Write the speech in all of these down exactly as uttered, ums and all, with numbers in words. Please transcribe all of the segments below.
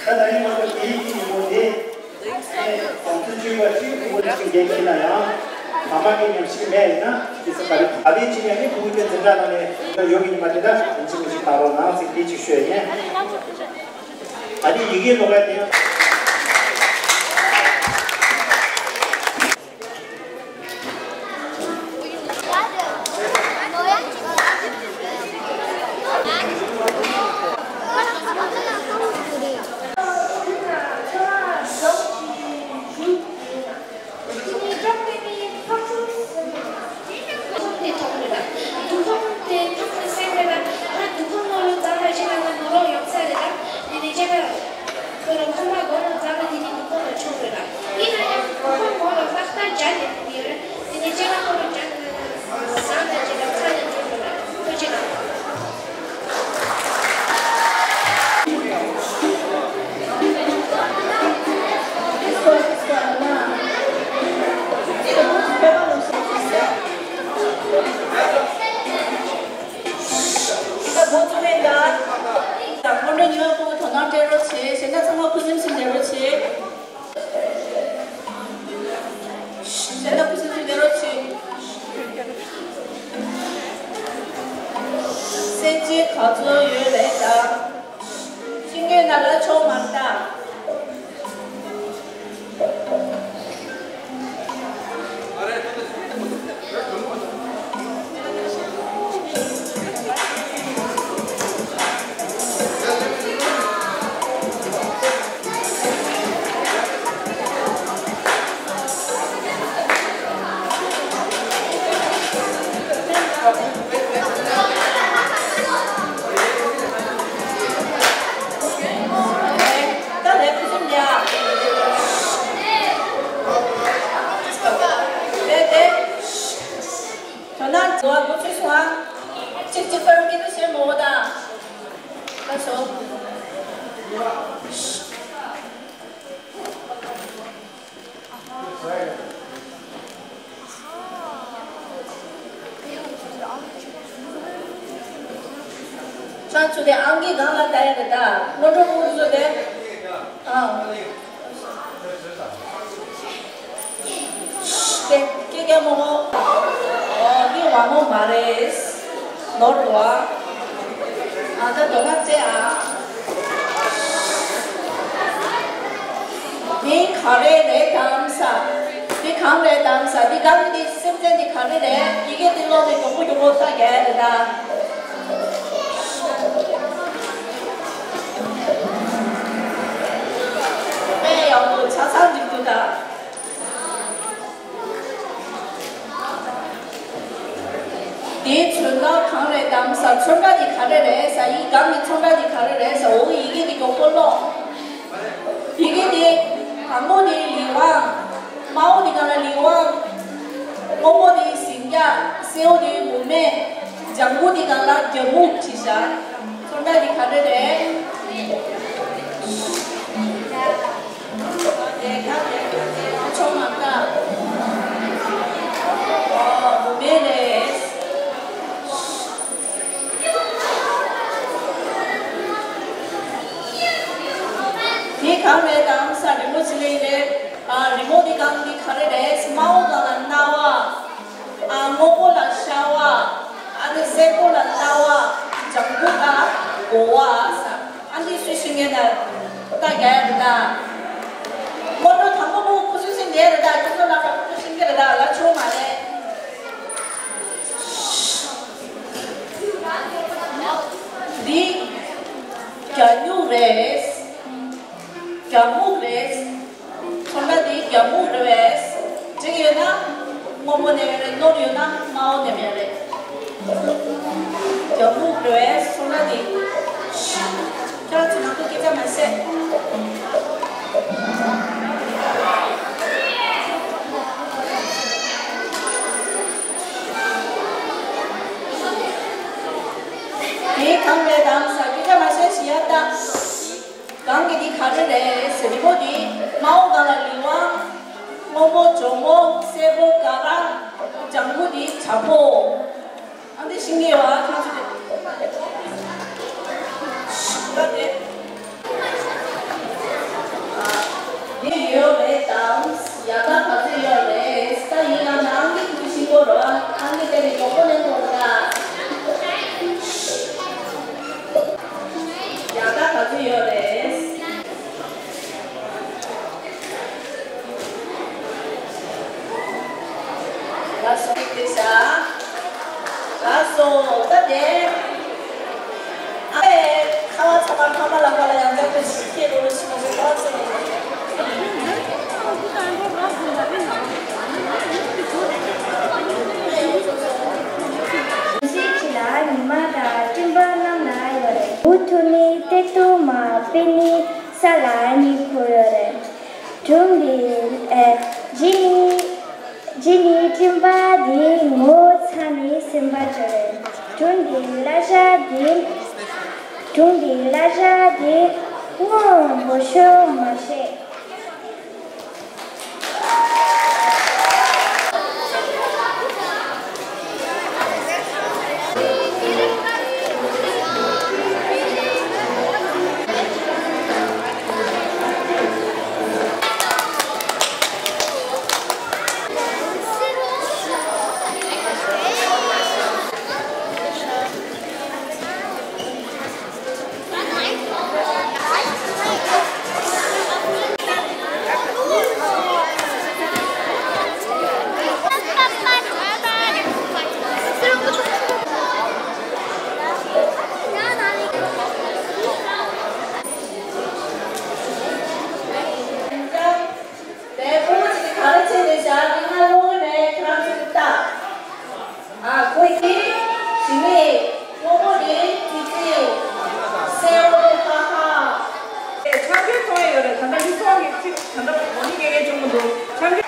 ད་ད་རིང་ང་ཚོ་དེའི་དུས་ཡིན་པོ་དེ་ཨེ་བང་ཚུལ་བཅུ་པ་གཅིག་ཕྲུ་གུ་ཆིག་འགན་འཁྱེར་ན་ཡང་ཕ་མ་གི་ཉམས་ཞིབ་མེད་ཡིན་ན་དེ་ཚོ་ག་རེ་ད་ལྟའི་ཆིག་ཡང་ནི་ཕྲུ་གུ་དེ་འཛིན་གྲྭ་ནང་ནས་ཡོད་གི་ཉི་མ་དེ་ད་ཡིན་གཅིག་མིན་གཅིག་བཏང་རོགས་གནང་ཟེར་དེ་གཅིག་ཤོད་ཡིན། ད་དེ་ཡི་གེ་ཀློག་ཡ་དེ་ཡང་། ཁོ་རང་ཁོ་མ་མགོ་ནང་འཛག་པ་དེ་ནི་སྡུག་པོ་མོ་ལ་ལྷག་ལྟ་བརྒྱ་ནས་ཕུལ་གྱི་ཡོད་རེད། དེ་ནི་སྤྱན་ལ་ཁོ་རང་བརྒྱ་ནས་བཟང་དང་བརྒྱ་དང་ཁ་ནས་འགྲོ་དགོས་རེད། ཐུགས་རྗེ་གནང་། ད་ཁོང་ཚོ་མེད་ད། ད་ཁོང་ཚོ་ཉི་མ་ཁོང་དོ་སྣང་སྤྲད་རོགས་བྱེད། གཞན་དག་ཚང་མ་ཁུ་སིམ་སིམ་བསྡད་རོགས་བྱེད། གཞན་དག་ཁུ་སིམ་སིམ་བསྡད་རོགས་བྱེད། སེམས་ཅན་ག་ཚོད་ཡོད་རེད་ད། ཤིང་ངོས་ན་ལ་ཆོག་མ་ལྟ། ད་ལས་ཁུ་སིམ་ལ། དེ་དེ། དོ་སྣང་འགྲོ་བ་འགོ་ཚུགས་སོང་ཨ། གཅིག་གཅིག་པར་སྐད་དུ་བཤད་མོ་ད། ད་སོ། ཁྱེད་ཚོ་དེ་ཨང་ཀི་སྒང་ལ་ལྟ་ཡ་རེད་ད། སྔོན་འགྲོ་སྔོན་འགྲོ་དེ། ཨ། དེ་སྐད་རྒྱག་མོ། ཨོ་འདི་ཝ་མོ་མ་རེད། ནོར་བ། ཨ་ད་དོ་ན་ཙེ་ཨ། འདི་ག་རེ་རེད་དམ་ས། འདི་གང་རེད་དམ་ས། འདི་གང་འདི་སེམས་ཅན་འདི་ག་རེ་རེད། ཡི་གེ་འདི་ཀློག་ནས་མགྱོགས་པོ་མགྱོགས་པོ་ལྟ་རྒྱག་ཡ་རེད་ད། དཔེ་ཡག་པོ་ཆ་ཚང་འགྲིག་འདུག་ད། དེའི་ཚོན་མདོག་གང་རེད་དམ་ས། ཚོན་ཁྲ་དེ་ག་རེ་རེད་ས། ཡི་གེ་གང་གི་ཚོན་ཁྲ་དེ་ག་རེ་རེད་ས། འོ་ཡི་གེ་དེ་མགྱོགས་པོ་ཀློག་ཡི་གེ་དེ་དང་པོ་དེ་ལི་ཝང་། དམར་པོ་དེ་ག་ལ་ལི་ཝང་། སྔོན་པོ་དེ་ཟིང་སྐྱ། སེར་པོ་དེ་མུ་མེ། ལྗང་གུ་དེ་ག་ལ་རྒྱ་སྨུག་བྲིས་ཤག་ཚོན་ཁྲ་དེ་ག་རེ་རེད། ཆོག་མ་ལྟ། ཨོ་མེ་རེད། དེ་གང་རེད་དམ་ས། རི་མོ་ཅི་ལེན་རེད། ཨ་རི་མོ་འདི་གང་འདི་ག་རེ་རེད། དམར་པོ་གང་ལ་སྣང་བ། ཨ་སྔོན་པོ་ལ་ཤ་བ། ཨ་ནི་སེར་པོ་ལ་སྣང་བ། ལྗང་གུ་ལ་གོ་བ་ས། ཨ་འདི་སུས་ཤེས་ངེས་ན་ལྟ་རྒྱ་ཡ་རེད་ད། སྔོན་འགྲོ་དང་པོ་ཕྲུ་གུ་ཁུ་སིམ་སིམ་ལས་རེད་ད། ཁྱོད་ཚོ་ལ་ཕྲུ་གུ་ཤེས་ཀྱི་རེད་ད། ལ་ཆོག་མ་རེད། འདི་རྒྱ་སྨུག་རེད། རྒྱ་སྨུག་རེད། ཚོན་ཁྲ་འདི་རྒྱ་སྨུག་རེད་པས། འགྲིག་ཡོད་ན་སྔོན་པོ་ནས་ཡོད་རེད། ནོར་ཡོད་ན་དམར་པོ་ནས་ཡོད་རེད། རྒྱ་སྨུག་རེད་པས། ཚོན་ཁྲ་འདི། ཁྱེད་རང་ཚོ་ནང་དུ་སྐད་ཆ་མ་བཤད། དེ་གང་རེད་དམ་ས། སྐད་ཆ་མ་བཤད་ཞིག་ཡ་ལྟ། གང་གི་འདི་ག་རེ་རེད་ཟེར། རི་མོ་འདི་དམར་པོ་གང་ལ་ལི་ཝང་། སྔོན་པོ་གྱོག་མོ། སེར་པོ་ཀ་ར། ལྗང་གུ་འདི་བྱ་ཕོ། ཨ་འདི་ཤིང་གི་བ་ཁ་ཚུ་དེ། ད་དེ། ཞིག་ཁྲི་ལ་ཉི་མ་དང་སྤྲིན་པ་གནམ་ལ་ཡོད་རེད། འུ་ཐུག་ནི་སྟེགས་ཐུག་མ་པེ་ནི་ས་ལ་གཉིད་ཁུག་ཡོད་རེད། སྒྲུང་འདི་ཨེ་ཇི་ནི་ཇི་ནི་སྤྲིན་པ་འདི་ངོ་ཚ་ནི་སེམས་པ་ཅོ་རེད། སྒྲུང་འདི་བརླ་ཤ་འདི་སྒྲུང་འདི་བརླ་ཤ་འདི་སྔོན་པོ་ཤོ་མ་ཤེས། ལས་ཁུངས་ཀྱི་ག་རེ་བྱས་ནས་བཞག་ཡིན་ན་ཀློག་གི་མེད། ཁྱེད་རང་ཚོ་ལྟ། ཨ་ཁོ་ཡིས་ཞི་མི་སྔོན་མོ་དེ་དུས་ཚིགས་སེ་འོ་ཧ་ཧ། ཆང་གྲོད་ཚོང་ཡོད་རེད། ད་ལྟ་མི་ཚོང་གི་ཚིག་ད་ལྟ་འོ་ནི་ངེས་ངེས་བྱུང་མི་འདུག་ཆང་གྲོད།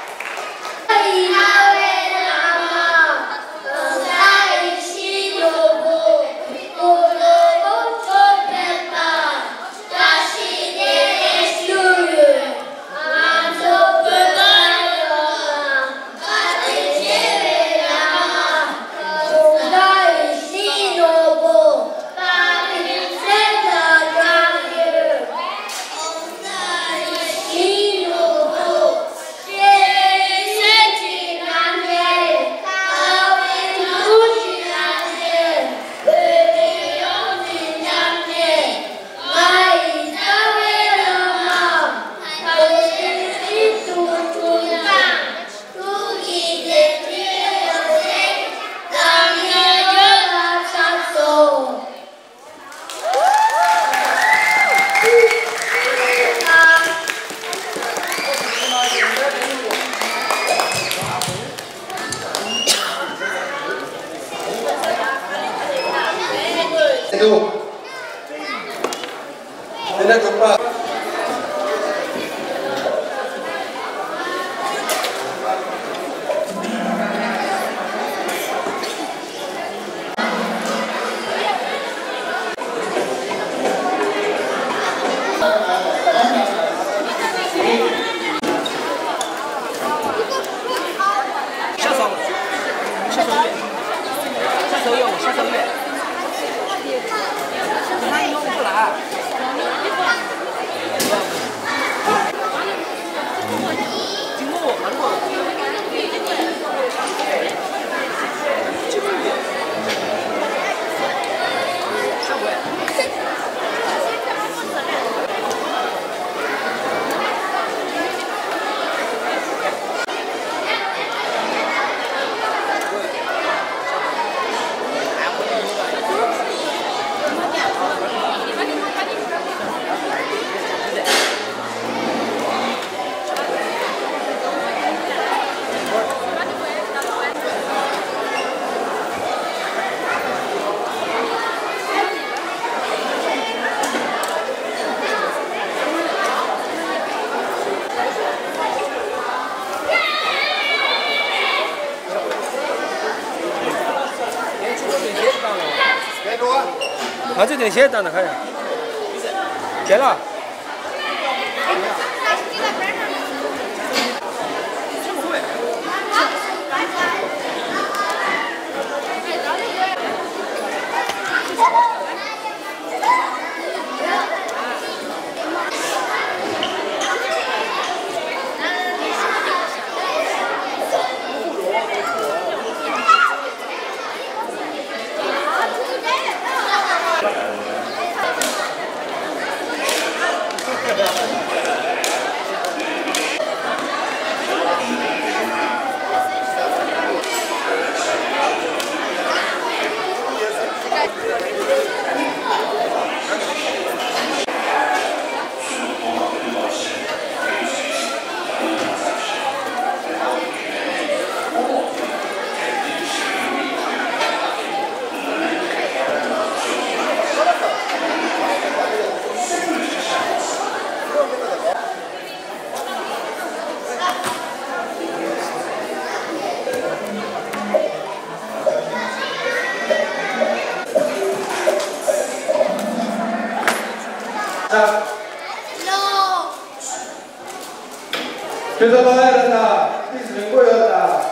ང་ཚོས་དེ་གཞས་བཏང་ན་ཁ་ཡ། རྒན་ལགས། ད། ཁྱོད་ཚོ་ལོ་ཡ་ར་ད་ཏིས་རིང་པོ་ཡོད་ད།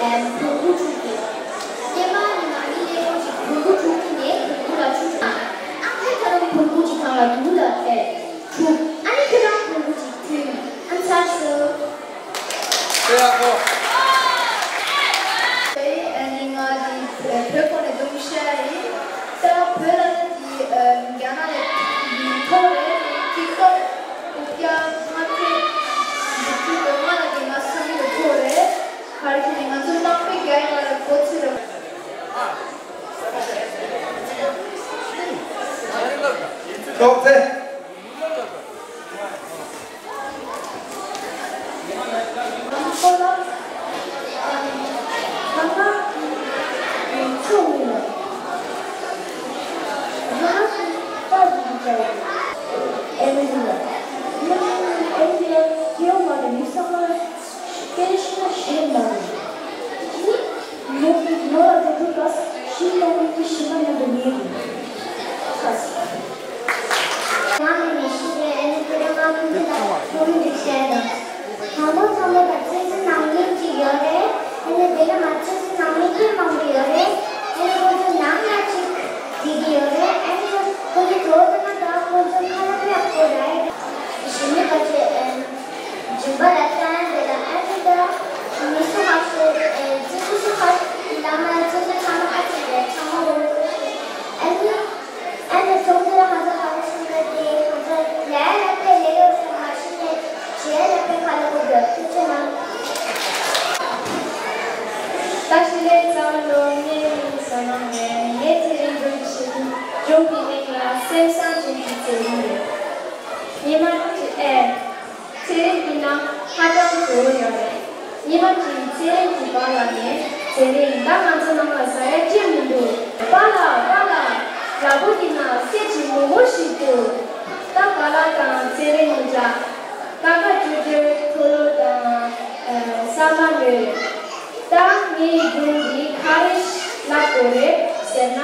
ཨེམ། བུར་ཁུ་ཕྲུག་གི། སྐྱེས་པ་ནི་མ་ནི་ལེ་ཁོ་ཅིག་བུར་ཁུ་ཕྲུག་གི་ནས་བུར་ཁུ་ལ་ཆུ་ཕྲུག་ཨ་ཁ་ཁ་རང་བུར་ཁུ་ཅིག་ཐང་ལ་དུག་ལ་ཨེ། ཕྲུག་ཨ་ནི་ཁྱོད་རང་བུར་ཁུ་ཅིག་ཐུན་ཨ་ཚར་སོ། ཨེ་ཡ་ཁོ། ཨེ་ནི་ང་ནི་བོད་ཁོ་ནས་སྡོམ་ཤ་ཡིན། ད་བོད་ལ་ནི་རྒྱ་ནག་ལ་ཐོག་རེད་ཀི་ཁོ་ཨུ་ཀྱ་ང་ཚོ་འཛུགས་སྐྲུན་དོ་ང་ལ་དེ་ང་སུ་མི་ལ་ཐོག་རེད། ག་རེ་བྱས་ནས་ང་ཚོ་ནང་པའི་རྒྱལ་ཡོངས་ལ་འགོ་ཚུགས་རོགས། ཏོག་ཙེ། སྐད་ཤེས་ན་ཤེས་མ་རེད། ནི་མོ་མོ་ལ་དེ་དུས་ལ་ཤེས་མ་རེད་ཀྱི་ཤེས་མ་ཉམས་པ་ཉེ་རེད། ཁ་སི། ང་ནི་མི་ཤེས་པའི་ཨེ་ནི་དེ་རིང་ང་ཚོ་འདི་ལ་ཁོང་འདི་བཤད་དང་། དང་པོ་ཚང་མ་ལ་ཆུ་ཚོད་ནང་མི་གཅིག་ཡོད་རེད། ཨེ་ནི་དེ་ནི་ང་ཆུ་ཚོད་ནང་མི་དཔེ་མང་པོ་ཡོད་རེད། ཨེ་ནི་ཁོང་ཚོ་ནང་ལ་གཅིག་བསྡད་ཀྱི་ཡོད་རེད། ཨེ་ནི་ཁོང་ཚོ་གྲོགས་དེ་ན་ད་ཁོང་ཚོ་ཁ་ལ་དཔེ་ཡག་པོ་རེད། ཞི་མི་ག་ཚོད་ཨེ། སྦྱིན་པ་ལ་བཅའ་ཡང་དེ་ལ་ཨ་ཙི་ད། མི་སུ་ཧ་ཤོད་ཨེ་ཙི་ཙི་སུ་ཧ་ལ་མ་ཙི་ཙི་ཚང་མ་ཨ་ཙི་རེད། ཚང་མ་རོ་རོ་ཤོད། ཨ་ནི་ཨ་ནི་ཚོང་དེ་ལ་ཧ་ཙི་ཧ་ལ་ཤོད་ན་དེ་ཧ་ཙི་ལ་ཡ་ལ་དེ་ལེ་ལོ་ཤོད་མ་ཤི་ནས་ཇེ་ལ་དེ་ཁ་ལ་གོ་དགོས། ཐུགས་རྗེ་གནང་། ད་ཤི་ལེ་ཚང་ལོ་ངའི་མིང་ས་ནང་ནས་ངའི་ཚེ་རིང་འདུག་ཤི་ཇོ་གི་མིང་ལ་སེམས་བཟང་ཅན་གྱི་ཚེ་རིང་རེད། ཉི་མ་གཅིག་ཨེ། ཚེ་རིང་འདི་ན་ཧ་ཅང་གྲོ་བོ་ཡོད་རེད། ཉི་མ་གཅིག་ཚེ་རིང་གི་པཱ་ལགས་ནས། ཚེ་རིང་ད་ང་ཚོ་ནང་ལ་ཟ་ཡ་ཅི་མི་འདུག་པཱ་ལགས་པཱ་ལགས། ལ་ཕུག་འདི་ན་གསེར་གྱི་མུ་གུ་ཞིག་འདུག་ད་པཱ་ལགས་དང་ཚེ་རིང་གཉིས་ཀ་ཀ་ཀ་ཅོ་ཅོའི་མཐོ་སློབ་དང་ཨ་ས་མ་ལོས། ད་ངའི་དགུང་འདི་ག་རེ་ལབ་དགོས་རེད་ཟེར་ན།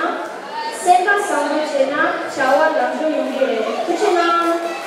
སེམས་པ་བཟང་པོ་བྱས་ན་བྱ་བ་ལམ་འགྲོ་ཡོང་གི་རེད། ཐུགས་རྗེ་གནང་།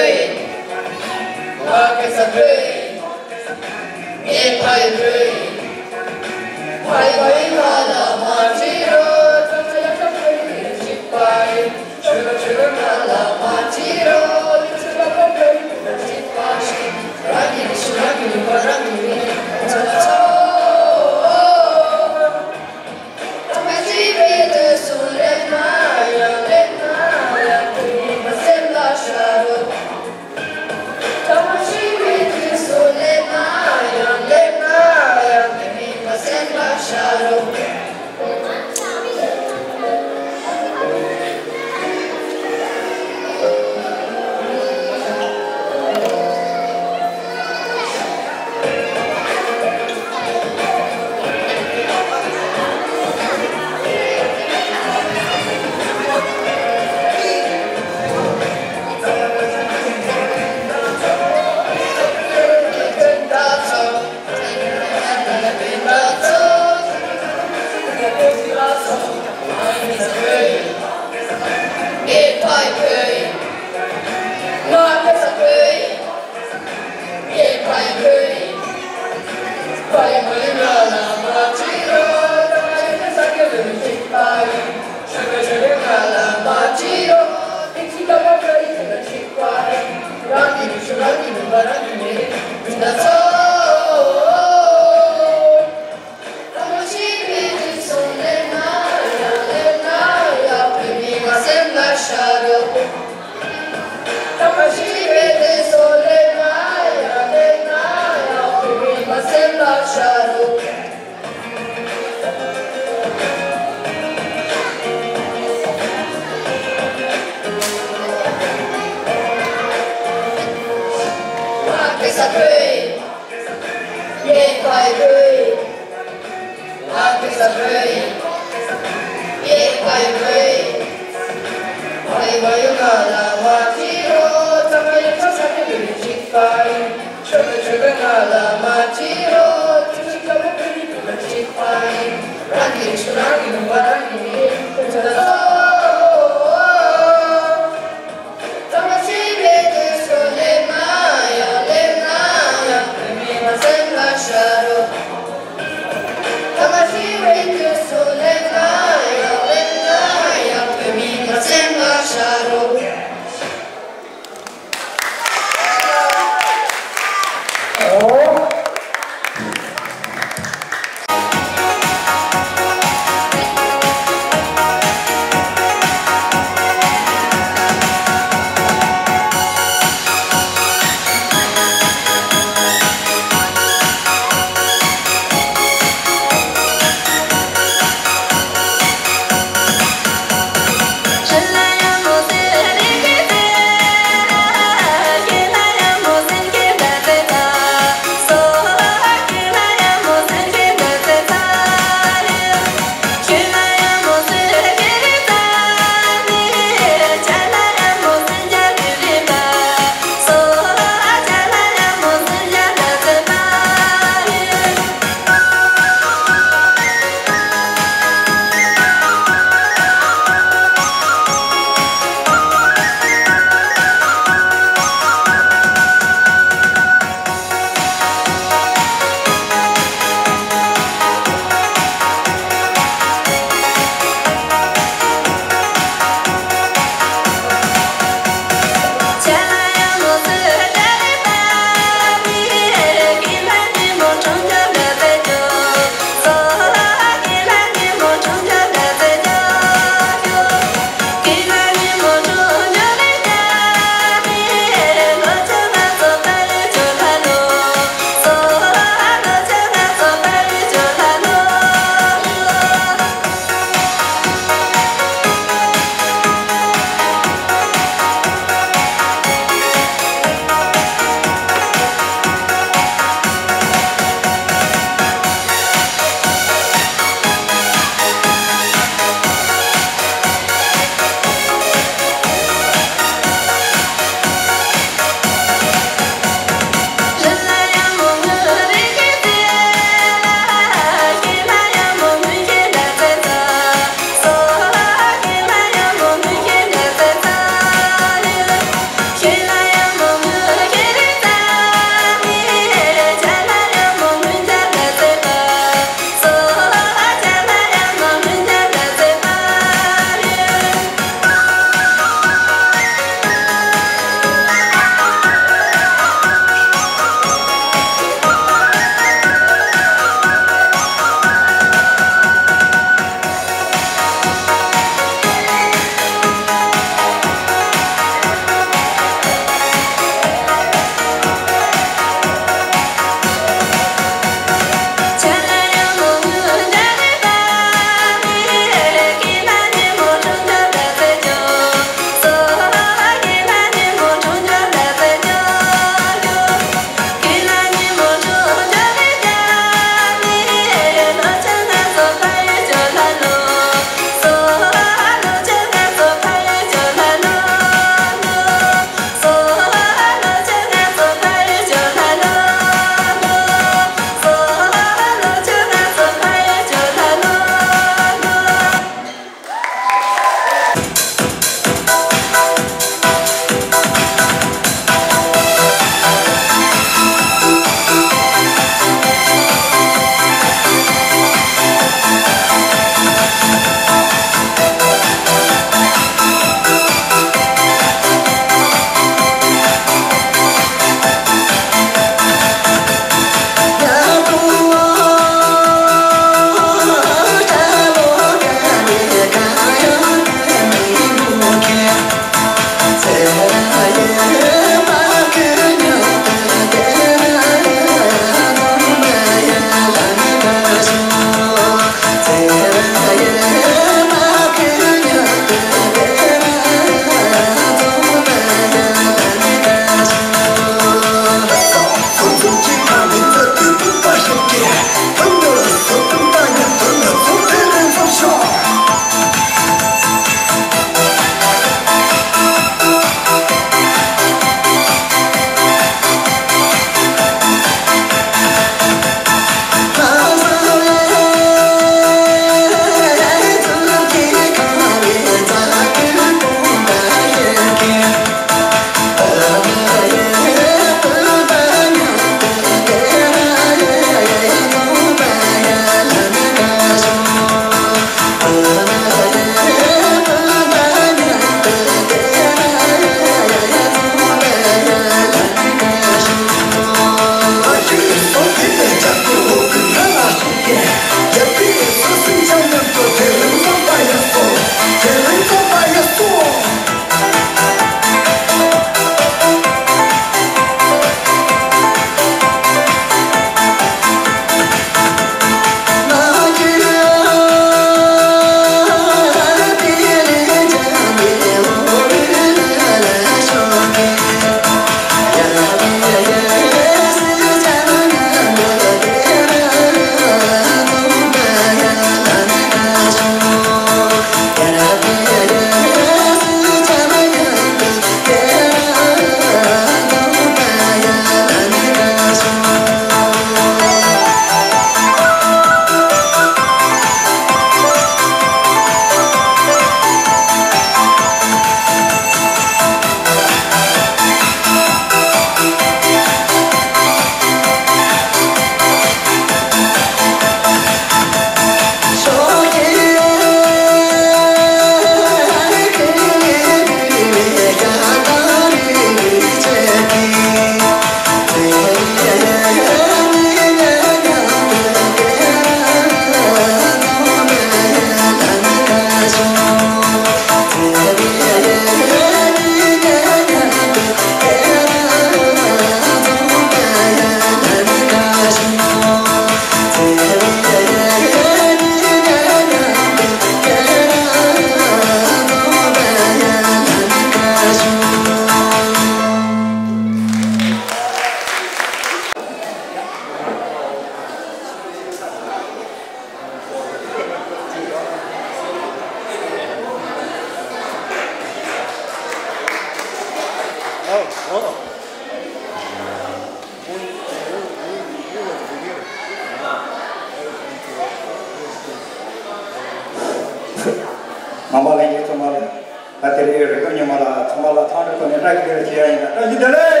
ནང་པ་ལྷན་རྒྱས་ཚང་མ་ལ། ད་དེ་རིང་རིག་གཞུང་ཉི་མ་ལ་ཚང་མ་ལ་འཚམས་འདྲི་ཁོ་ནས་བཀྲ་ཤིས་བདེ་ལེགས་ཞུ་ཡ་ཡིན། ད་བཀྲ་ཤིས་བདེ་ལེགས།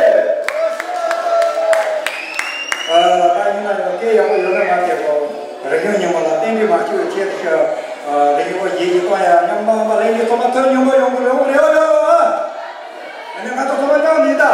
ཨ། ད་ཡིན་ན་ཡང་སྐད་ཡག་པོ་ཡོད་ན་མ་སྐད་པོ། རིག་གཞུང་ཉི་མ་ལ་རྟེན་འབྲེལ་མ་བྱུང་བའི་ཆེད་དུ་ཤོག་ཨ། རིག་གཞུང་པ་ཡིད་ཀྱི་གཏོང་ཡ་མཉམ་པ་མ་ལེན་གྱི་ཚང་མ་ཐོན་མྱོང་པ་ཡོང་གི་རེད་པ། རེད་པ། ཨ་ནི་ང་ཚོ་ཚང་མ་མཉམ་ནི་ད།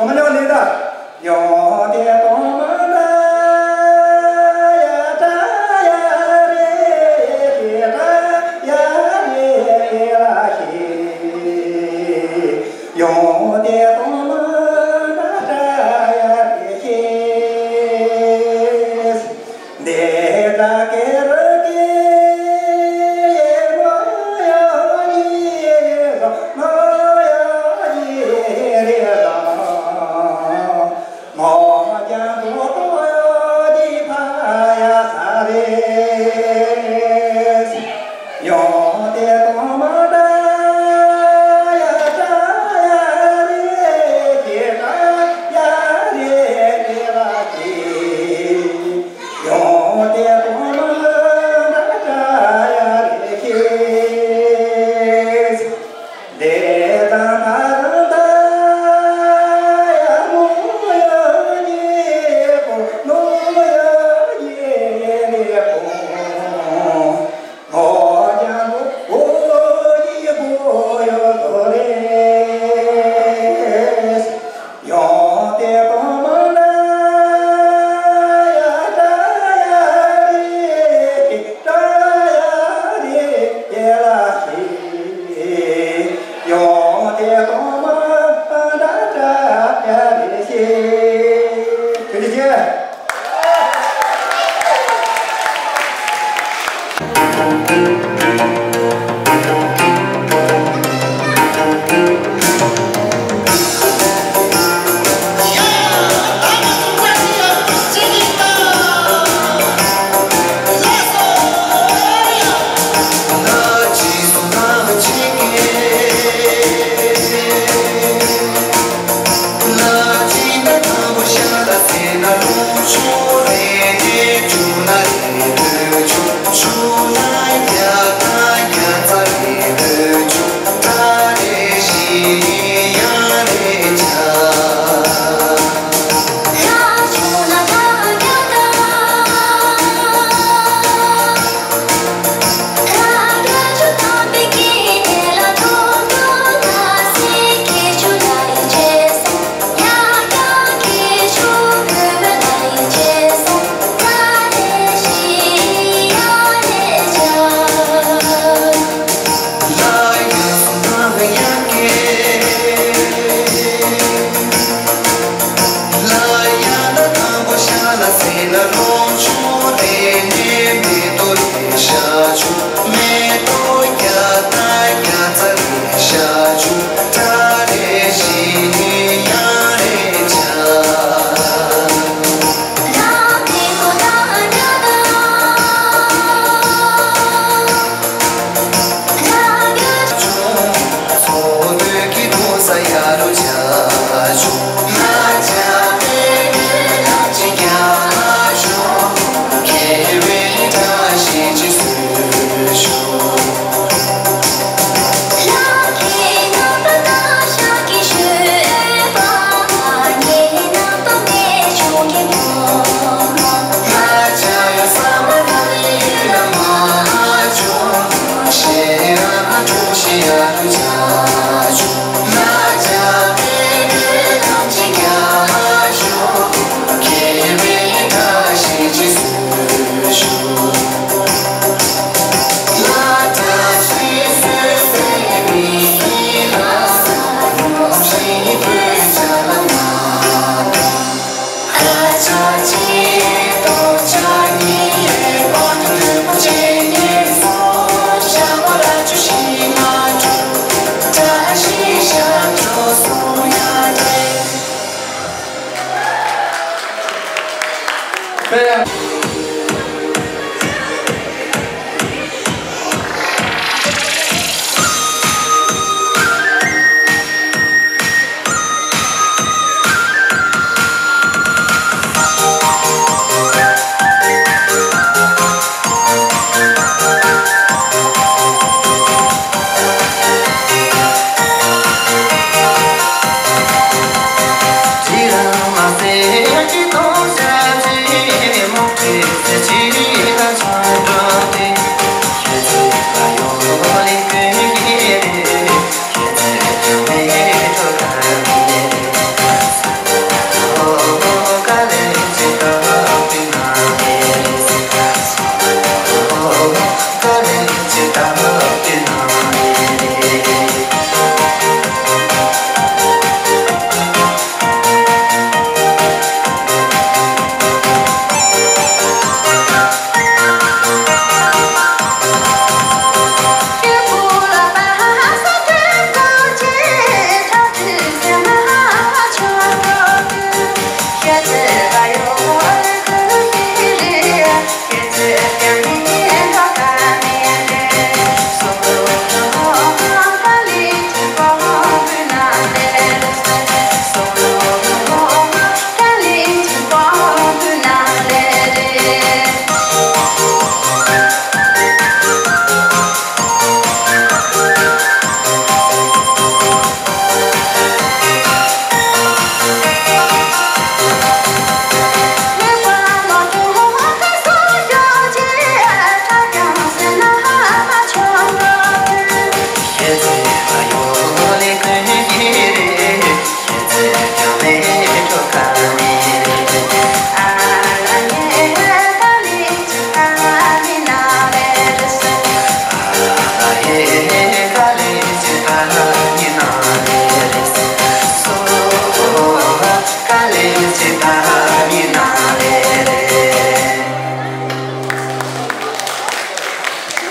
ཐོག་མ་ཉོ་ནི་ད། ཡོང་དེ་གཏོང་མ་ད་ཡ་ད་ཡ་རེ་ཞེ་ད་ཡ་རེ་ལ་ཞེ། ཡོང་དེ་གཏོང་མ་ད་ད་ཡ་རེ་ཞེ། འདི་ད་ཀེ་ར་ཀེ་ཡེ་མ་ཡ་ཡེ་ཟ་མ་ཡ་ཡེ་རེ་ཟ། མོ་ཀྱང་དོ་དོ་ཡོ་དི་ཕ་ཡ་ས་རེ། ཡོ་དེ་དོ་མ་ད་ཡ་ད་ཡ་རེ་ཀེ་ད་ཡ་རེ་ཀེ་ར་ཀེ། ཡོ་དེ་དོ་མ་ད་ཡ་རེ་ཀེ།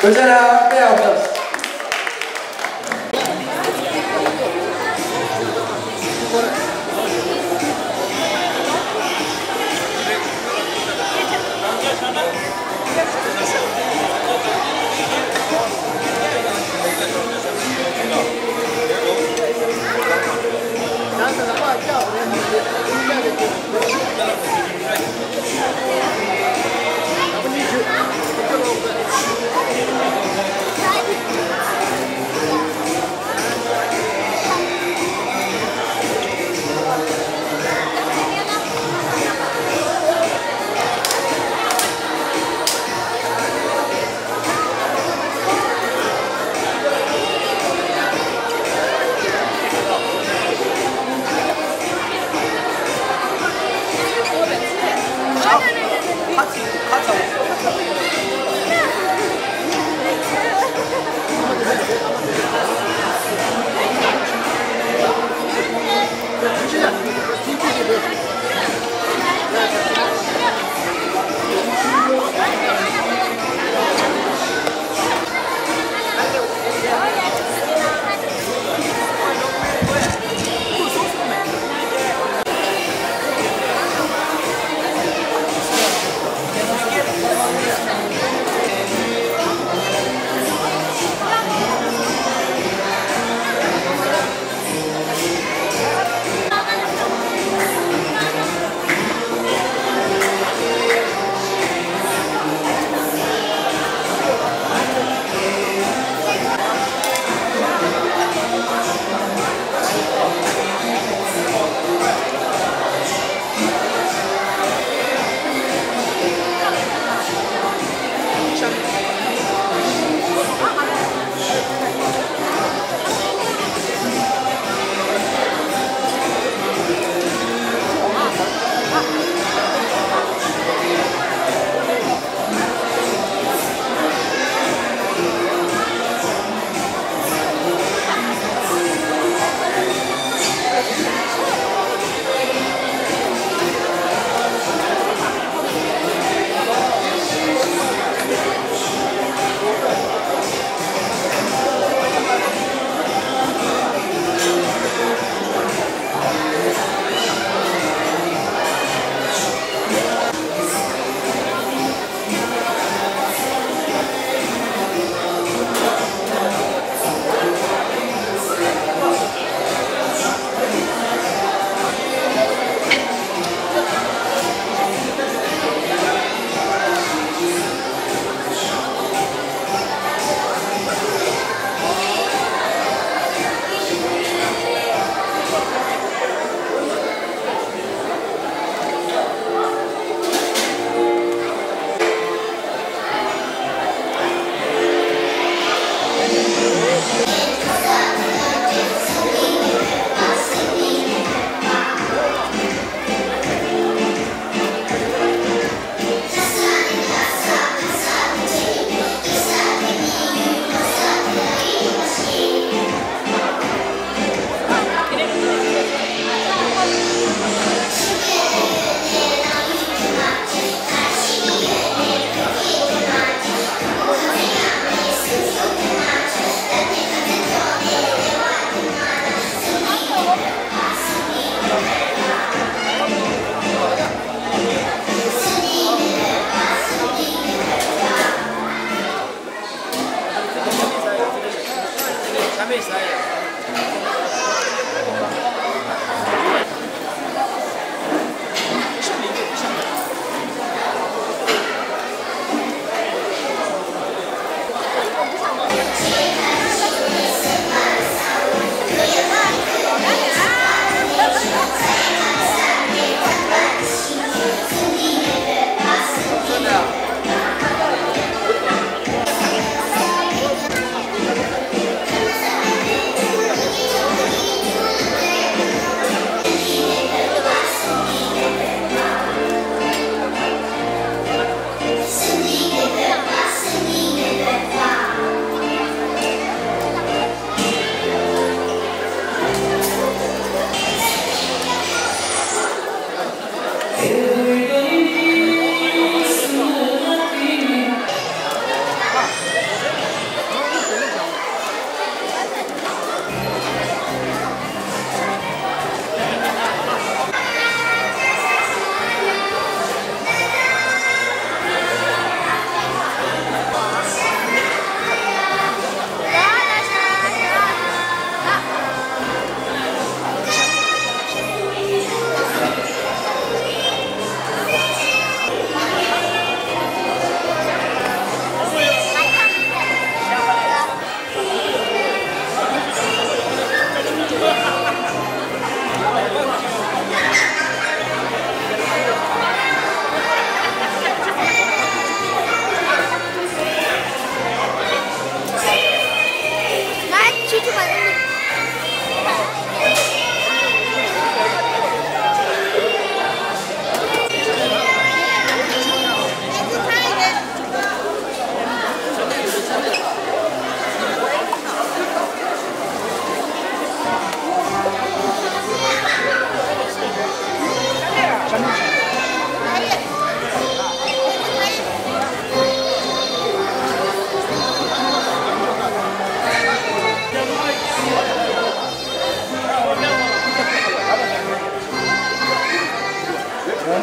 Good job, everyone.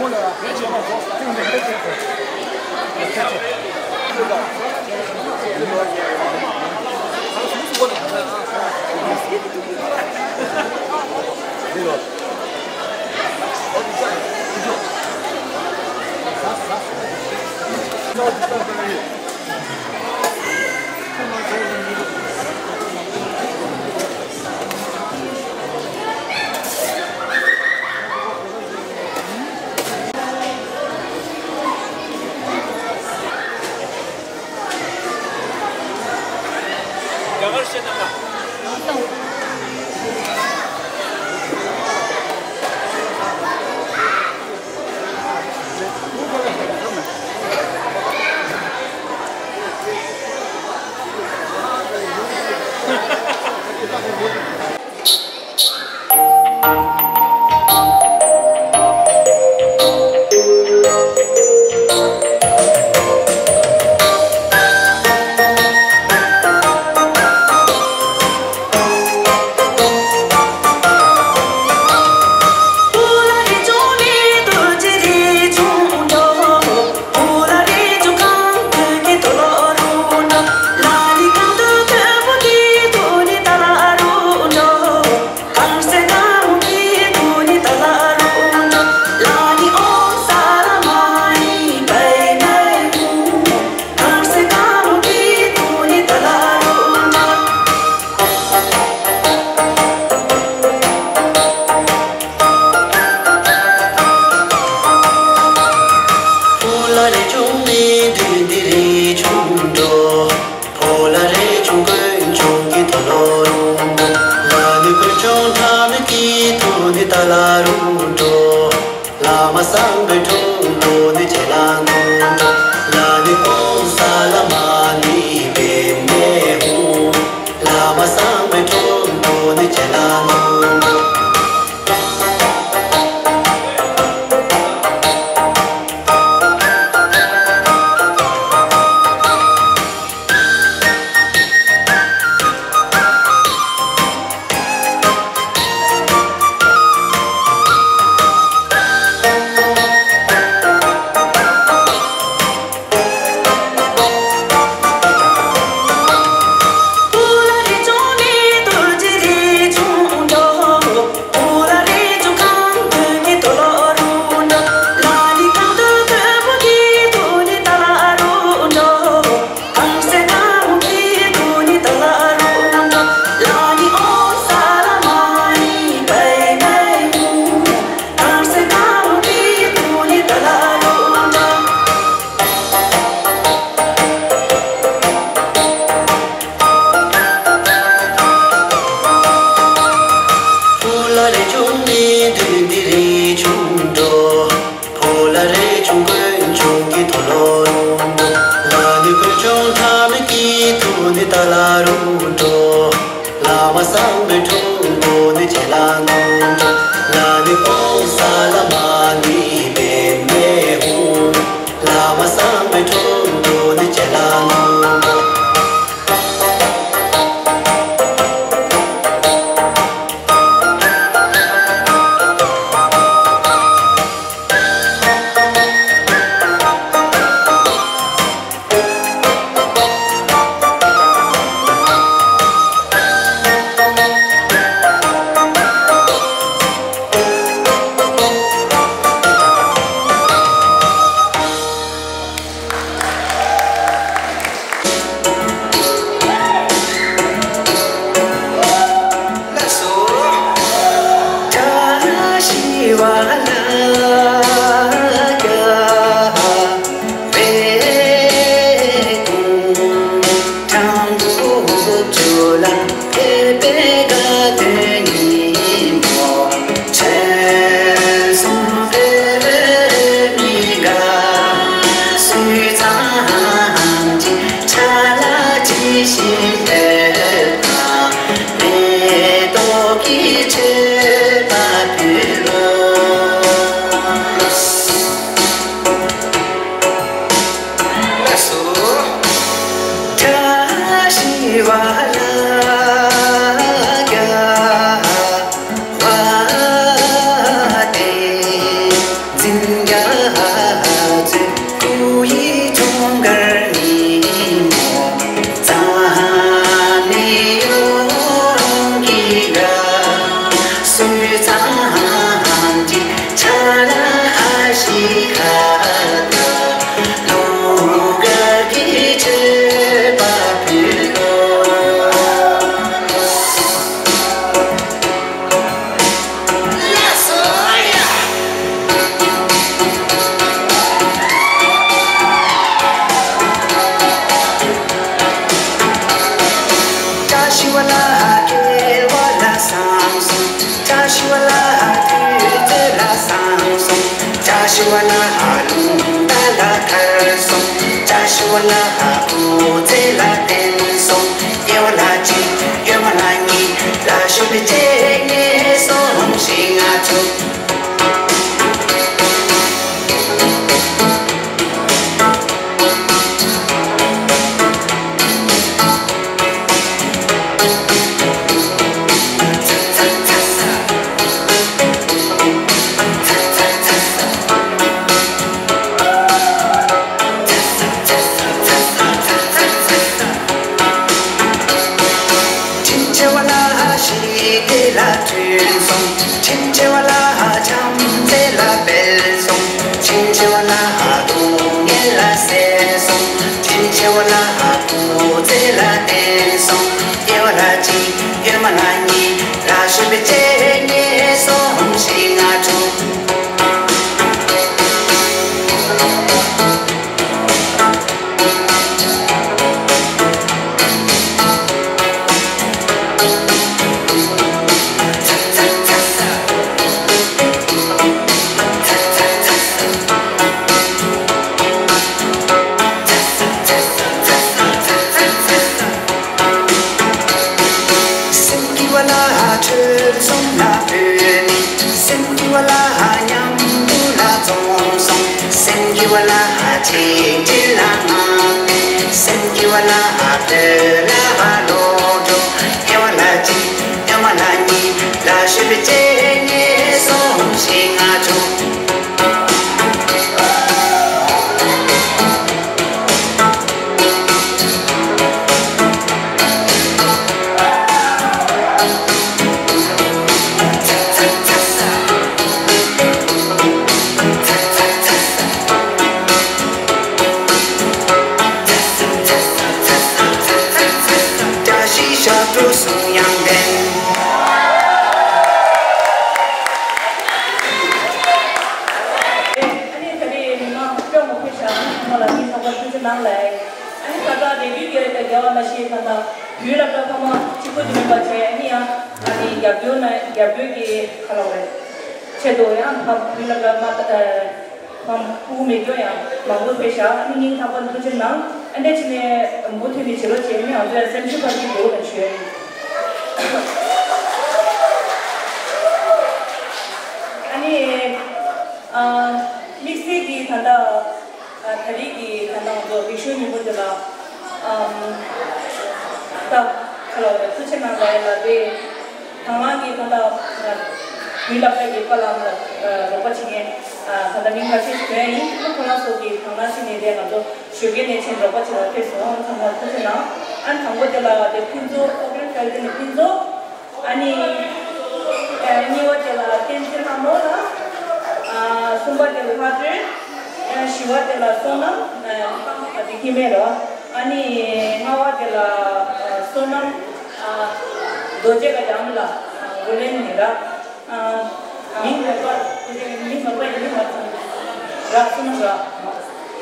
རྒྱ་གར་བཤད་ན་མ། ལ་མཉམ་དུ་ལ་འཛོམས་སོང་། སེམས་ཀྱི་བ་ལ་ཧ་ཅིག་ཅི་ལ་ང་། སེམས་ཀྱི་བ་ལ་ཧ་དོ་ལ་ཧ་ལོ་འགྲོ། ཨེ་བ་ལ་གཅིག་ཨེ་བ་ལ་གཉིས་ལ་ཤུ་བི་ཅེ་ཉེ་སོང་ཞིག་ང་བྱུང་། ཨ་ནི་ད་རེས་མི་མང་སྐྱོ་མོ་ཕེབས་ཤག་ཨ་ནི་ཚང་མ་ལ་སྙིང་ཐག་པ་ཐུགས་རྗེ་གནང་ལགས། ཨ་ནི་ད་ལྟ་རེ་ལྡེའུ་རྒྱལ་དང་རྒྱལ་བ་ལ་ཤེས་ད་ལྟ་བོད་ལ་ད་ཕ་མ་གཅིག་པུ་དེ་མིན་པ་བྱས། ཨ་ནི་ཡང་ཨ་ནི་རྒྱབ་སྐྱོར་ན་རྒྱབ་སྐྱོར་གྱི་ཁ་ལོ་རེད། ཆེད་དུ་ཡང་ཕ་བུ་ལ་ལ་མ་ཨ་ཕ་སྤུ་གུ་མེད་སྐྱོ་ཡང་མང་པོ་ཕེབས་ཤག་ཨ་ནི་སྙིང་ཐག་པ་ཐུགས་རྗེ་གནང་། ཨ་འདྲ་བྱས་ནས་མུ་མཐུད་ནས་བྱེད་རོགས་བྱས། ཨ་ནི་ང་ཚོ་ཡང་སེམས་ཤུགས་འཕར་གྱི་འདུག་ལ་ཞུ་ཡ་ཡིན། ཨ་ནི་ཨ་དམིགས་བསལ་གྱི་ད་ལྟ་ཨ་ད་རེས་ཀྱི་ད་ལྟ་ང་ཚོ་རིག་གཞུང་ཉིན་མོ་འདི་ལ་ཨམ་ད་ཁ་ལོ་རེ་ཐུགས་རྗེ་གནང་ལ་ཡ་ལ་དེ། དང་བླངས་ཀྱིས་ད་ལྟ་བོད་སློབ་གྲྭ་གི་པཱ་ལགས་ལ་རོགས་པ་བྱེད་མཁན་ད་ལྟ་མི་ཁ་ཤས་ཤིག་ཐོན་ཡིན། ཁོ་རང་ཚོ་གིས་དང་བླངས་བྱས་ནས་དེ་ང་ཚོ་ཞོགས་ཀའི་ནས་ཕྱིན་རོགས་པ་བྱེད་པར་ཕེབས་སོང་། ཚང་མ་ཐུགས་རྗེ་གནང་། ཨ་ནི་དང་པོ་དེ་ལ་དེ་ཕུན་ཚོགས་ཨོ་པན་ཧྥེལ་ཏེ་ནས་ཕུན་ཚོགས། ཨ་ནི་གཉིས་པ་དེ་ལ་བསྟན་འཛིན་ལྷ་མོ་ལགས། གསུམ་པ་དེ་ལ་ལྷ་སྒྲོན། བཞི་པ་དེ་ལ་བསོད་ནམས། དེ་ཁྱི་མེད་རོ། ཨ་ནི་ལྔ་པ་དེ་ལ་བསོད་ནམས། རྡོ་རྗེ་ག་ལྕམ་ལ་འགོ་ལེན་ནི་ར། མིང་མེད་པ། མིང་མེད་པ་ཡིན་མ་ཚང་ར། སུ་ནམ་ར།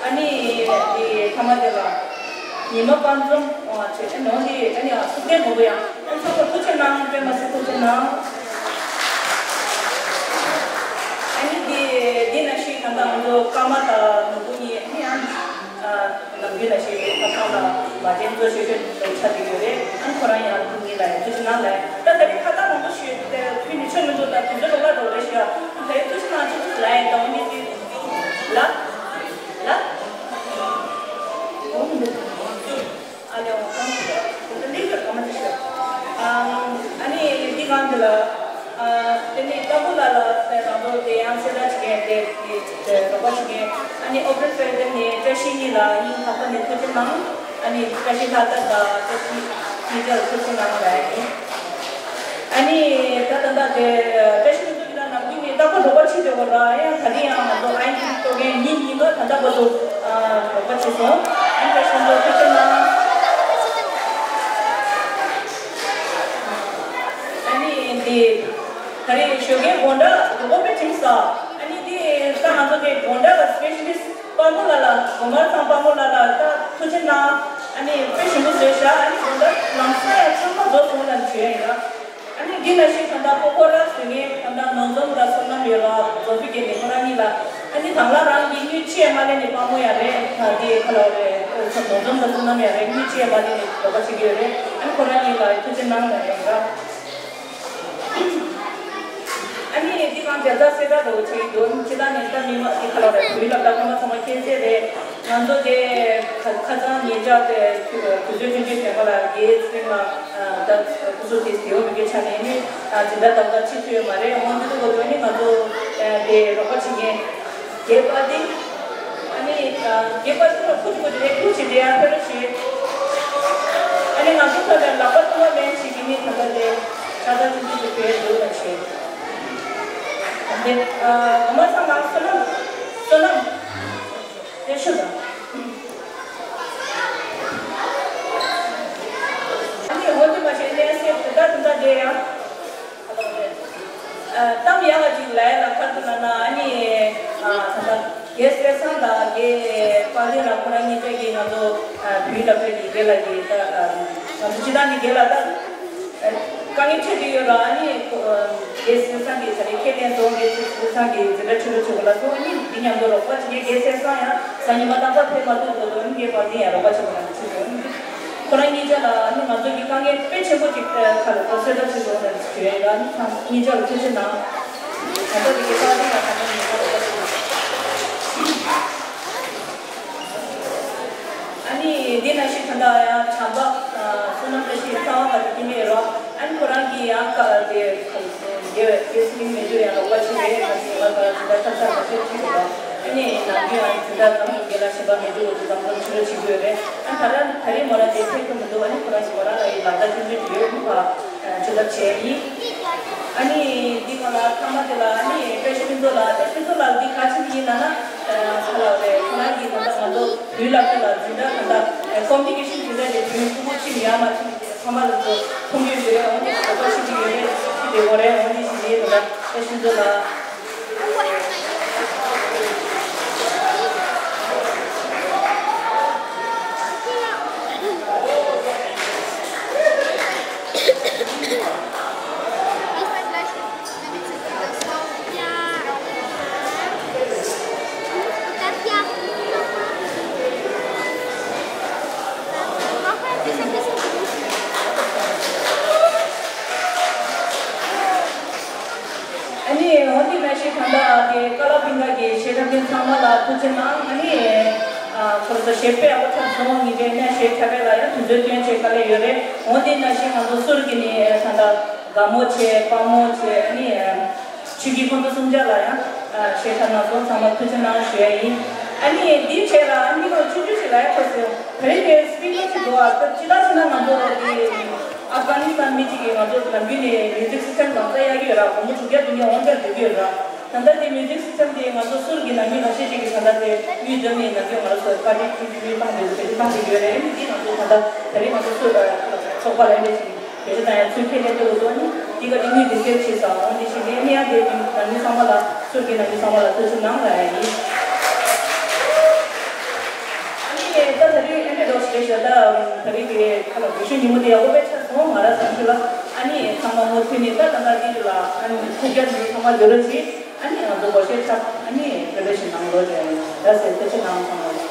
ཨ་ནི་དེ་ཐ་མ་དེ་ལ་ཉི་མ་དཔལ་འཛོམས་བྱས་ནོ། འདི་ཨ་ནི་ཐུབ་བསྟན་མང་པོ་ཡང་ཨ་ཚང་མ་ཐུགས་རྗེ་གནང་། དཔེ་མ་སྲིད་ཐུགས་རྗེ་གནང་། ཨ་ནི་འདི་འདི་ན་ཤི་གང་ལྟར་ང་ཚོ་ཀརྨ་དང་ནོར་བུ་གཉིས་ཨ་ནི་ཨ། ནམ་རྒྱུན་ལ་ཞེས་པའི་ཁ་ཐང་ལ་མ་བྱན་གཙོ་ཆེ་ཤོས་དེ་ཆགས་ཀྱི་ཡོད་རེད། ཨ་ཁོ་རང་ཡང་ཐུགས་ཉིད་ལ་ཡང་ཐུགས་རྗེ་གནང་ལ། ད་ད་རེས་ཁ་ཐང་མང་པོ་ཞུས་ཏེ་ཕུལ་ནས་ཆོ་མི་འདུག་ད་དུས་ཚོད་ལོག་ལ་འགྲོ་རེད་ཤག་ད་རེས་ཐུགས་རྗེ་གནང་ཆེ་ལ་ཡང་དང་མི་དེ་ལ་ལ། ཨ་ལེ་འོང་ཁམས་ཁོ་ཚོ་ལིག་ཏུ་ག་མ་ཅི་ཤོད། ཨ་ནི་འདི་གང་འདི་ལ་དེ་ནི་ཀ་པུ་ལ་ལ་རང་དོ་དེ་ཡང་སེ་ར་ཅི་གེ་དེ་དེ་རོགས་པ་ཅི་གེ། ཨ་ནི་ཨོ་པ་རེ་ཊར་དེ་ནི་བཀྲ་ཤིས་གཉིས་ལ་སྙིང་ཐག་པ་ནས་ཐུགས་རྗེ་གནང་། ཨ་ནི་བཀྲ་ཤིས་ལྷ་དར་དང་བཀྲ་ཤིས་གཉིས་ཆར་ཐུགས་རྗེ་གནང་ལ་ཡིན། ཨ་ནི་ད་ད་ད་དེ་བཀྲ་ཤིས་ལྷ་དར་གྱི་ལ་ནམ་རྒྱུན་ནི་ལྟ་ཁོ་རོགས་པ་བྱེད་དེ་བོ་ར། ཡང་ད་རིང་ཡང་ང་ཚོ་ཨ་ཡིན་གཏོགས་མཁན་ཉིན་གཉིས་ཀ་ད་ལྟ་བར་དུ་རོགས་པ་བྱེད་སོང་། ཨ་ནི་བཀྲ་ཤིས་ལྷ་དར་ཐུགས་རྗེ་གནང་། ཨ་ནི་འདི་ད་རེས་ཞོགས་ཀའི་དགོང་དག་རོགས་པ་དཔེ་བྱིན་ས། ཨ་ནི་འདི་ད་ང་ཚོ་དེ་དགོང་དག་ལ་སི་པེ་ཤ་ལི་སི་ཊི་དཔའ་མོ་ལགས་ལ་གོ་མར་ཚང་དཔའ་མོ་ལགས་ལ་ད་ཐུགས་རྗེ་གནང་། ཨ་ནི་དཔེ་ཞིམ་པོ་བཟོས་ཤག་ཨ་ནི་དགོང་དག་ལམ་སང་ཡང་ཚང་མ་རྫོགས་སོང་ལབ་བྱོས་ཡིན་ལ། ཨ་ནི་འདི་ན་ཤི་ད་ལྟ་ཁོ་ཁོ་ར་བཟོས་ངེས་ད་ལྟ་ནོར་འཛོམས་དང་བསོད་ནམས་ཡོད་ལ་རྫོགས་པའི་རྒྱན་ནི་ཁོ་རང་གཉིས་ལ། ཨ་ནི་དང་བླངས་རང་གི་དངུལ་ཆེ་མ་ལེན་ནས་དཔའ་མོ་ཡང་རེད། ད་དེ་ཁ་ལོ་རེད། ཨོ་ཚོ་ནོར་འཛོམས་དང་བསོད་ནམས་ཡང་རེད། དངུལ་ཆེ་མ་ལེན་ནས་རོགས་པ་བྱེད་ཀྱི་ཡོད་རེད། ཨ་ནི་ཁོ་རང་གཉིས་ལ་ཐུགས་རྗེ་གནང་ལ་ཡོད་ར། ཨ་ནི་འདི་གང་རྒྱལ་དར་གསལ་བསྒྲགས་འདྲ་བོ་བྱེད་ཀྱི་འདུག་ཅི་ལྟར་ནས་ད་མི་མང་གི་ཁ་ལོ་རེད། བོད་ཡིག་སློབ་གྲྭ་ཁོ་ན་ཚང་མ་མཁྱེན་གསལ་རེད། ང་ཚོ་དེ་ཁ་ཁ་སང་ཉེ་ཆར་དེ་དུས་ཚོད་ཐུང་ཐུང་བྱས་པ་ལ་རྒྱའི་ཚེ་རིང་ལ་ད་སྐུ་གཟུགས་དེ་བདེ་བོ་མི་འདུག་ཆ་ནས་ནི་འཛིན་གྲྭ་ཏག་ཏག་ཕྱིན་ཚུལ་ཡོད་མ་རེད། འོན་ཏེ་འདུག་གོ་དོན་ནི་ང་ཚོ་དེ་རོགས་པ་བྱེད་མཁན་རྒྱའི་པར་ཏི། ཨ་ནི་རྒྱའི་པར་ཏི་ལ་ཁུ་ཅི་ཁུ་ཅི་རེད། ཁུ་ཅི་རེད། ཡང་ཕེ་རོ་ཞེས། ཨ་ནི་ང་ཚོ་ཚོ་ལ་ལག་པ་ཐུག་པ་ལེན་ཞིག་གི་ནི་ད་ལྟ་དེ་ཆ་ཚང་ཅི་ཅི་ཅི་ཕེ་འདུག་ལ་ཞེས། དེ་ཨ་གོ་མ་ཚང་མ་བསོད་ནམས་བསོད་ནམས། དེ་ཤོད་དང་། ཨ་ནི་འོ་དེ་མ་བྱས་ལན་སེ་དེ་ལྟ་དེ་ལྟ་དེ་ཡང་། གཏམ་ཡག་ག་ཅིག་ལ་ཡ་ལ་ཁ་ཐུག་ན་ན་ཨ་ནི་ད་ལྟ་རྒན་གསེར་སང་དང་རྒན་དཔལ་ལྡན་ལགས་ཁོ་རང་གཉིས་ཀ་གིས་ང་ཚོ་བོད་ཡིག་སློབ་གྲྭ་གི་རྒན་ལགས་ཀྱིས་ད་ང་ཚོ་སྤྱི་བཏང་གི་རྒན་ལགས་ད། དཀའ་ངལ་འཕྲད་ཀྱི་ཡོད་ར། ཨ་ནི་ཁོ་རྒན་གསེར་སང་གིས་ད་རེས་ཁས་ལེན་སོང་། རྒན་གསེར་སང་གིས་འཛིན་གྲྭ་ཁྲིད་རོགས་བྱེད་དགོས་ལབ་སོང་། ཨ་ནི་འདི་མཉམ་དུ་རོགས་པ་བྱེད་མཁན་རྒན་གསེར་སང་ཡང་གཟའ་ཉི་མ་རྟག་པར་ཕེབས་མ་ཐུབ་འགྲོ་དུས་ཨ་ནི་རྒན་དཔལ་ལྡན་ཡང་རོགས་པ་བྱེད་དགོས་ལབ་ནས་ཁྲིད་སོང་། ཁོ་རང་གཉིས་ཆ་ལ་ཨ་ནི་ང་ཚོ་གི་དཀའ་ངལ་དཔེ་ཆེན་པོ་ཅིག་ཁ་ལ་ཁོ་སེལ་ཐབས་བྱེད་དགོས་ལབ་ནས་བྱོས་ཡོད་ར། ཨ་ནི་ཚང་གཉིས་ཆ་ལ་ཐུགས་རྗེ་གནང་། ད་ལྟ་དེ་གའི་ཁ་ལ་ཁ་ལ་ཁ་ལ་ཁ་ལ་ཁ་ལ། ཨ་ནི་འདི་ནང་བཞིན་ད་ལྟ་ཡང་བྱམས་པ་བསོད་ནམས་བཀྲ་ཤིས་གསང་བ་དགའ་ཚོར་སྐྱིད་མེད་རོགས། ཨ་ནི་ཁོ་རང་གིས་ཡང་ཀ་དེ་དགེ་བའི་དགེ་ཚུལ་མི་འགྱུར་ཡང་རོགས་པ་བྱེད་པའི་ང་ཚོ་ང་ཚོ་ད་ལྟ་ཐབས་ཤེས་བྱེད་ཀྱི་ཡོད། ཨ་ནི་ནམ་རྒྱུན་ཡང་ད་ལྟ་ནམ་རྒྱུན་རྒན་ལགས་ཞེན་པ་མི་འགྱུར་བ་དུ་ཙམ་ཙམ་ཕྱི་རོལ་བྱེད་དགོས་རེད། ཨ་ད་ལྟ་ད་རེས་མོ་རང་དེ་ཐེབས་ཐུབ་མི་འདུག་ཨ་ནི་ཁོ་རང་གིས་མོ་རང་ལ་ཡི་ལག་བརྡ་སྐྱོན་བརྗོད་ཡོད་མི་ཕ། ཇུས་གཏོགས་བྱས་ཡིན། ཨ་ནི་འདི་ག་ལ་ཚང་མ་དེ་ལ་ཨ་ནི་དཔལ་ཤུལ་ཕུན་ཚོགས་ལགས་དཔལ་ཤུལ་ཕུན་ཚོགས་ལགས་འདི་ག་ཅི་ཡིན་ན་ན་ཁ་ལ་རེད། ཁོ་རང་གིས་ད་ལྟ་ང་ཚོ་བོད་ལ་ཁ་ལ་འཛིན་གྲྭ་ད་ལྟ་ཀོམ་པི་ཊི་ཤན་དེ་འདྲ་དེ་བོད་ཕྲུ་གུ་ཅིག་ཡར་མ་ཕྱིན་ཚང་མ་ལ་ཚོ་མཐོང་རྒྱུ་ཡོད་རེད། འོ་འདི་ད་ལྟ་ཤི་གི་ཡོད་རེད། ཤི་བསྡད་ཡོད་རེད། འོ་འདི་ཤི་རེད། ད་ལྟ་དཔལ་ཤུལ་ཕུན་ཚོགས་ལགས། ཨ་ནི་འོ་འདི་ནང་བཞིན་ད་ལྟ་དེ་ཀ་ལ་པིང་ག་གི་བཤད་གྲྭ་དེ་ཚང་མ་ལ་ཐུགས་རྗེ་གནང་། ཨ་ནི་ཁོ་རང་ཚོ་གཞས་དཔེ་ཡག་པོ་ཚར་སོང་། ངེད་ཀྱི་གནས་གཞས་འཁྲབ་པའི་ལ་ཡང་དུས་ཚོད་སྟོན་བྱེད་དཀའ་ལས་ཡོད་རེད། འོ་འདི་ནང་བཞིན་ང་ཚོ་ཟུར་གྱི་ནི་ད་ལྟ་དགའ་མོ་བྱས་དཔའ་མོ་བྱས་ཨ་ནི་ཆོས་སྐྱིད་ཁོང་ཚོ་གསུམ་ཆ་ལ་ཡང་གཞས་འཁྲབ་གནང་སོང་། ཚང་མ་ཐུགས་རྗེ་གནང་ཞུ་ཡ་ཡིན། ཨ་ནི་འདི་བྱས་ལ་ཨ་ནི་ལོ་ཆུང་ཆུང་ཞིག་ལ་ཡང་ཁོ་ཚོ་ད་རེས་དེ་སི་པི་ཀར་ཞིག་འདུག་ཨ་ཅི་ལ་ཟེར་ན་ང་ཚོ་དེ། ཨབ་གྷ་ནི་སི་ཐན་མི་གཅིག་གིས་ང་ཚོ་ནམ་རྒྱུན་ནས་མིའུ་ཛིག་སི་སི་ཊམ་ལག་ཆ་གཡར་གྱི་ཡོད་ར། སྒོར་མོ་དྲུག་བརྒྱ་བདུན་བརྒྱ་དབང་ཆ་སྡོད་ཀྱི་ཡོད་ར། ད་ལྟ་དེ་མིའུ་ཛིག་སི་སི་ཊམ་དེ་ང་ཚོ་ཟུར་གྱི་ནང་མི་ཁ་ཤས་ཅིག་གིས་ད་ལྟ་དེ་དངུལ་བསྡོམས་ནས་ནམ་རྒྱུན་ང་རང་ཚོ་བཀའ་དྲིན་ཁྲིམས་ཀྱི་དངུལ་བཏང་བསྡད་བསྡད་བསྡད་ཀྱི་ཡོད་རེད། ཨ་ནི་འདི་ང་ཚོ་ད་ལྟ་ད་རེས་ང་ཚོ་ཚོགས་པ་ལ་འདྲ་ཞིག་བེད་སྤྱོད་བཏང་ཡ་ཚུལ་ཁས་ལེན་འདོད་དགོས་སོ། ཨ་ནི་འདི་ག་དེ་དངུལ་དེ་སེབ་བྱས་ཙང་འོང་འདི་ཞིག་ནས་ཨ་ནི་ཡང་དེ་ནང་མི་ཚང་མ་ལ་ཟུར་གྱི་ནང་མི་ཚང་མ་ལ་ཐུགས་རྗེ་གནང་ལ་ཡ་ཡིན། ཨ་ནི་ད་ད་རེས་ཨེ་འདྲ་རོགས་ཞེས་ཞུ་ད་ད་རེས་དེ་ཁ་ལ་བེད་སྤྱོད་ཉིན་མོ་དེ་ཡག་པོ་དཔེ་ཆ་སོང་ང་ར་བསམ་ཤུལ་ལ། ཨ་ནི་ཚང་མ་མུ་མཐུད་ནས་ད་ད་ལྟ་དེ་ལ་ཨ་ནི་ཁུག་རྒྱ་འདི་ཚང་མ་ཡོད་རོགས་བྱེད། ཨ་ནི་ང་ཚོ་སྒོར་གཞས་འཁྲབ་ཨ་ནི་འགྲེམས་སྤེལ་ཞིག་གནང་རོགས་བྱེད། ད་ཟེར་ཐུགས་རྗེ་གནང་ཚང་མ།